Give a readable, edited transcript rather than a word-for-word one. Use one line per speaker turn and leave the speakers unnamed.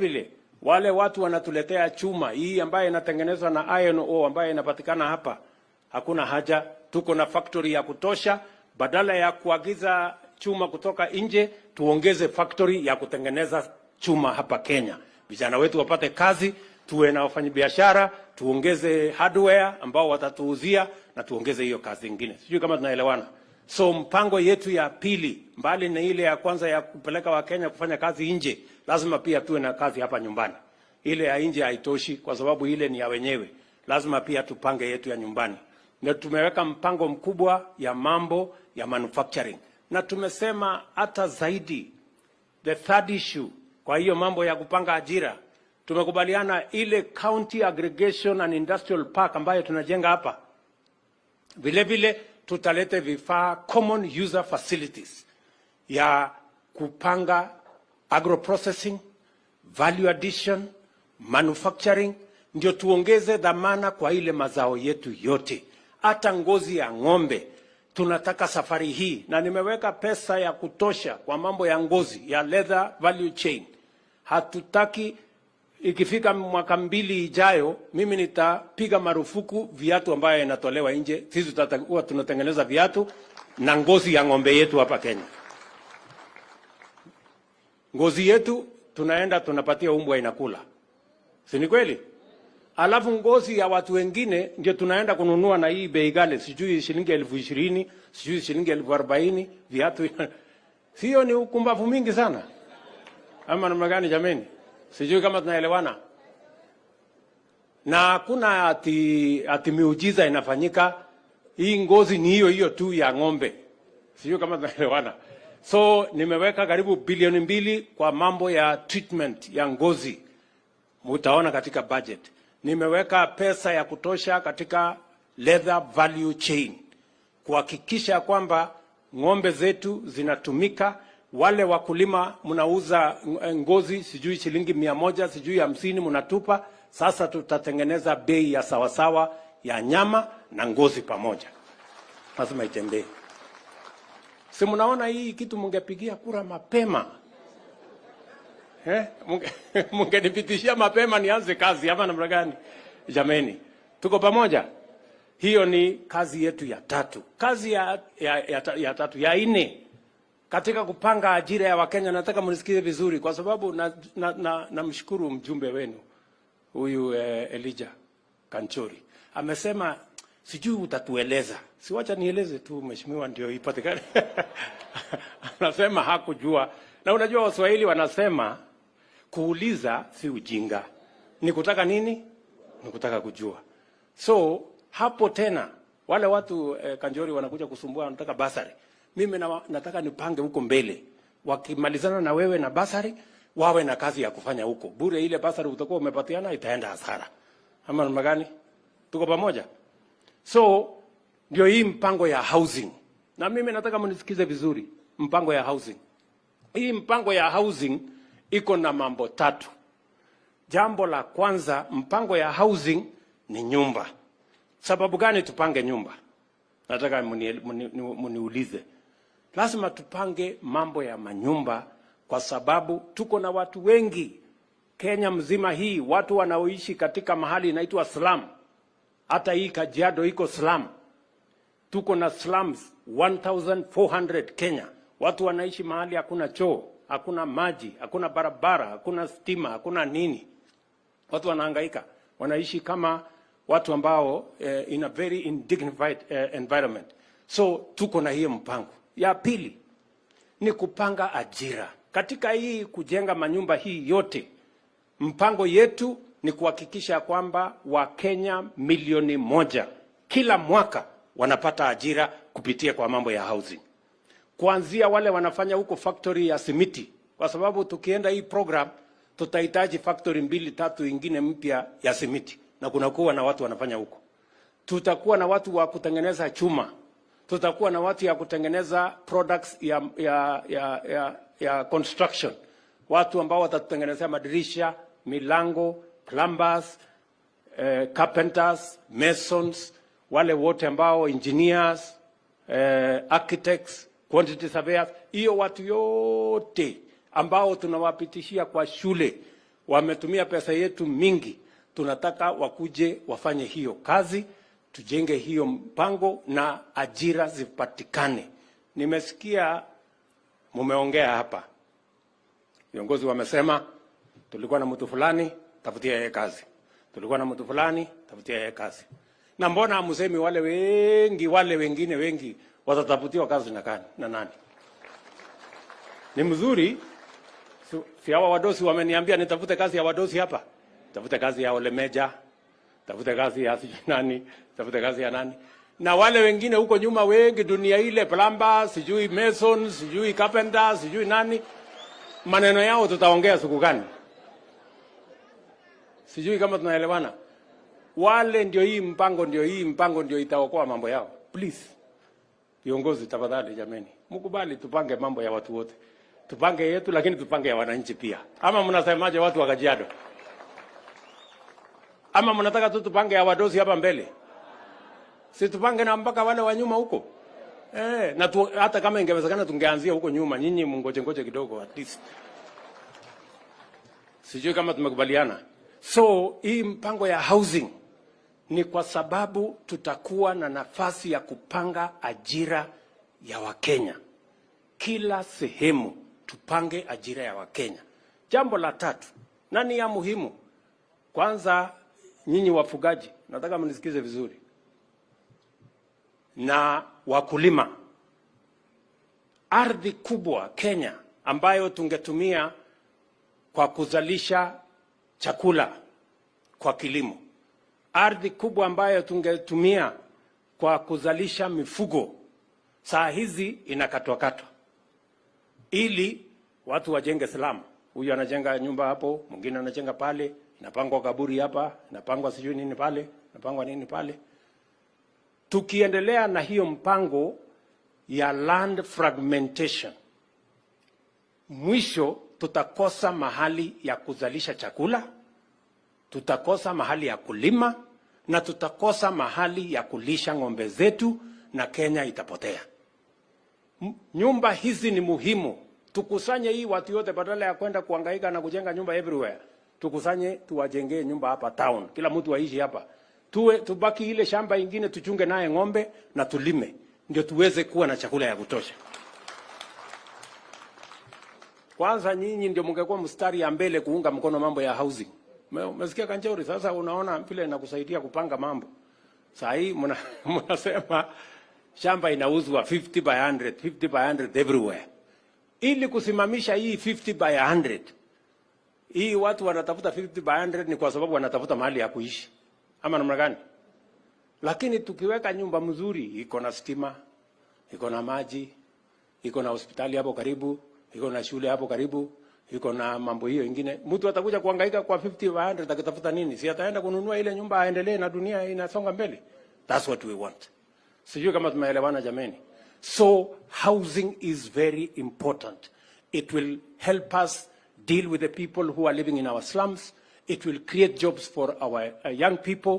vile wale watu wanatuletea chuma hii ambayo inatengenezwa na iron ore ambayo inapatikana hapa, hakuna haja, tuko na factory ya kutosha. Badala ya kuagiza chuma kutoka nje, tuongeze factory ya kutengeneza chuma hapa Kenya, vijana wetu wapate kazi, tuwe na wafanyabiashara, tuongeze hardware ambao watatuuzia na tuongeze hiyo kazi ingine. Sijui kama tunaelewana. So mpango yetu ya pili, mbali na ile ya kwanza ya kupeleka Wakenya kufanya kazi nje, lazima pia tuwe na kazi hapa nyumbani. Ile ya nje haitoshi kwa sababu ile ni ya wenyewe, lazima pia tupange yetu ya nyumbani, na tumeweka mpango mkubwa ya mambo ya manufacturing, na tumesema hata zaidi, the third issue, kwa hiyo mambo ya kupanga ajira, tumekubaliana ile county aggregation and industrial park ambayo tunajenga hapa vile vile tutalete vifaa, common user facilities ya kupanga agro processing, value addition, manufacturing, ndio tuongeze dhamana kwa ile mazao yetu yote, hata ngozi ya ng'ombe tunataka safari hii, na nimeweka pesa ya kutosha kwa mambo ya ngozi ya leather value chain. Hatutaki ikifika mwaka 2 ijayo, mimi nitapiga marufuku viatu ambayo inatolewa nje. Sisi tutakuwa tunatengeneza viatu na ngozi ya ng'ombe yetu hapa Kenya. Ngozi yetu tunaenda tunapatia umbwa inakula, si ni kweli? Alafu ngozi ya watu wengine ndio tunaenda kununua na hii bei ghali, sijui shilingi 20,000, sijui shilingi 40,000 viatu. Sio ni ukumbavu mingi sana ama namna gani jameni? Sijui kama tunaelewana. Na hakuna ati miujiza inafanyika. Hii ngozi ni hiyo hiyo tu ya ng'ombe. Sijui kama tunaelewana. So nimeweka karibu bilioni 2 kwa mambo ya treatment ya ngozi, mutaona katika budget. Nimeweka pesa ya kutosha katika leather value chain kuhakikisha kwamba ng'ombe zetu zinatumika. Wale wakulima mnauza ngozi sijui shilingi 100, sijui 50, mnatupa. Sasa tutatengeneza bei ya sawasawa ya nyama na ngozi pamoja, lazima itembee. Si mnaona hii kitu mungepigia kura mapema, eh? Mungenipitishia mapema nianze kazi ama namna gani? Jameni, tuko pamoja? Hiyo ni kazi yetu ya tatu. Kazi ya tatu, ya nne katika kupanga ajira ya Wakenya, nataka mnisikize vizuri, kwa sababu namshukuru mjumbe wenu huyu Elijah Kanchori amesema sijui utatueleza. Siwacha nieleze tu mheshimiwa, ndio ipatikane. Anasema hakujua, na unajua Waswahili wanasema kuuliza si ujinga, ni kutaka nini? Ni kutaka kujua. So hapo tena wale watu Kanjori wanakuja kusumbua, wanataka bursary. Mimi nataka nipange huko mbele, wakimalizana na wewe na bursary wawe na kazi ya kufanya huko. Bure ile bursary utakuwa umepatiana itaenda hasara, ama namna gani? Tuko pamoja? So ndio hii mpango ya housing, na mimi nataka mnisikize vizuri. Mpango ya housing, hii mpango ya housing iko na mambo tatu. Jambo la kwanza, mpango ya housing ni nyumba. Sababu gani tupange nyumba? Nataka muniulize. Lazima tupange mambo ya manyumba kwa sababu tuko na watu wengi Kenya mzima hii, watu wanaoishi katika mahali inaitwa slum. Hata hii Kajiado iko slum. Tuko na slums 1400 Kenya. Watu wanaishi mahali hakuna choo, hakuna maji, hakuna barabara, hakuna stima, hakuna nini. Watu wanahangaika, wanaishi kama watu ambao in a very indignified environment. So tuko na hiyo mpango. Ya pili ni kupanga ajira katika hii kujenga manyumba hii yote. Mpango yetu ni kuhakikisha kwamba Wakenya milioni 1 kila mwaka wanapata ajira kupitia kwa mambo ya housing, kuanzia wale wanafanya huko factory ya simiti, kwa sababu tukienda hii program tutahitaji factory mbili tatu ingine mpya ya simiti, na kunakuwa na watu wanafanya huko. Tutakuwa na watu wa kutengeneza chuma, tutakuwa na watu ya kutengeneza products ya construction, watu ambao watatutengenezea madirisha, milango, plumbers, carpenters, masons, wale wote ambao engineers, architects, quantity surveyors, hiyo watu yote ambao tunawapitishia kwa shule Wametumia pesa yetu mingi, tunataka wakuje wafanye hiyo kazi, tujenge hiyo mpango na ajira zipatikane. Nimesikia mumeongea hapa, viongozi wamesema tulikuwa na mtu fulani, tafutia yeye kazi, tulikuwa na mtu fulani, tafutia yeye kazi. Na mbona hamsemi wale wengi, wale wengine wengi watatafutiwa kazi na nani? Ni mzuri si hawa wadosi wameniambia nitafute kazi ya wadosi hapa, tafute kazi ya Ole Meja, tafute kazi ya sijui nani, tafute kazi ya nani, na wale wengine huko nyuma wengi, dunia ile, plumber, sijui mason, sijui carpenter, sijui nani, maneno yao tutaongea siku gani? Sijui kama tunaelewana. Wale ndio hii mpango ndio itaokoa mambo yao. Please, viongozi, tafadhali jameni, mkubali tupange mambo ya watu wote, tupange yetu, lakini tupange ya wananchi pia. Ama mnasemaje, watu wa Kajiado? Ama mnataka tu tupange ya wadosi hapa mbele? Si tupange na mpaka wale wa nyuma huko? Eh, na hata kama ingewezekana tungeanzia huko nyuma, nyinyi mungoje ngoje kidogo at least. Sijui kama tumekubaliana. So hii mpango ya housing ni kwa sababu tutakuwa na nafasi ya kupanga ajira ya Wakenya kila sehemu, tupange ajira ya Wakenya. Jambo la tatu, na ni ya muhimu, kwanza nyinyi wafugaji, nataka mnisikize vizuri, na wakulima, ardhi kubwa Kenya ambayo tungetumia kwa kuzalisha chakula kwa kilimo, ardhi kubwa ambayo tungetumia kwa kuzalisha mifugo, saa hizi inakatwakatwa ili watu wajenge slum. Huyu anajenga nyumba hapo, mwingine anajenga pale, inapangwa kaburi hapa, inapangwa sijui nini pale, inapangwa nini pale. Tukiendelea na hiyo mpango ya land fragmentation, mwisho tutakosa mahali ya kuzalisha chakula, tutakosa mahali ya kulima na tutakosa mahali ya kulisha ng'ombe zetu, na Kenya itapotea. Nyumba hizi ni muhimu. Tukusanye hii watu yote, badala ya kwenda kuhangaika na kujenga nyumba everywhere. Tukusanye tuwajengee nyumba hapa town, kila mtu aishi hapa. Tuwe tubaki ile shamba ingine tuchunge naye ng'ombe na tulime, ndio tuweze kuwa na chakula ya kutosha. Kwanza nyinyi ndio mngekuwa mstari ya mbele kuunga mkono mambo ya housing. Umesikia Kanchori? Sasa unaona vile inakusaidia kupanga mambo. Saa hii mnasema shamba inauzwa 50 by 100, 50 by 100 everywhere. Ili kusimamisha hii 50 by 100, hii watu wanatafuta 50 by 100 ni kwa sababu wanatafuta mahali ya kuishi. Ama namna gani? Lakini tukiweka nyumba mzuri, iko na stima, iko na maji, iko na hospitali hapo karibu, iko na shule hapo karibu, iko na mambo hiyo ingine, mtu atakuja kuhangaika kwa 50 by 100 akitafuta nini? Si ataenda kununua ile nyumba aendelee na dunia inasonga mbele. That's what we want. Sijui kama tumeelewana jameni. So housing is very important. It will help us deal with the people who are living in our slums. It will create jobs for our young people.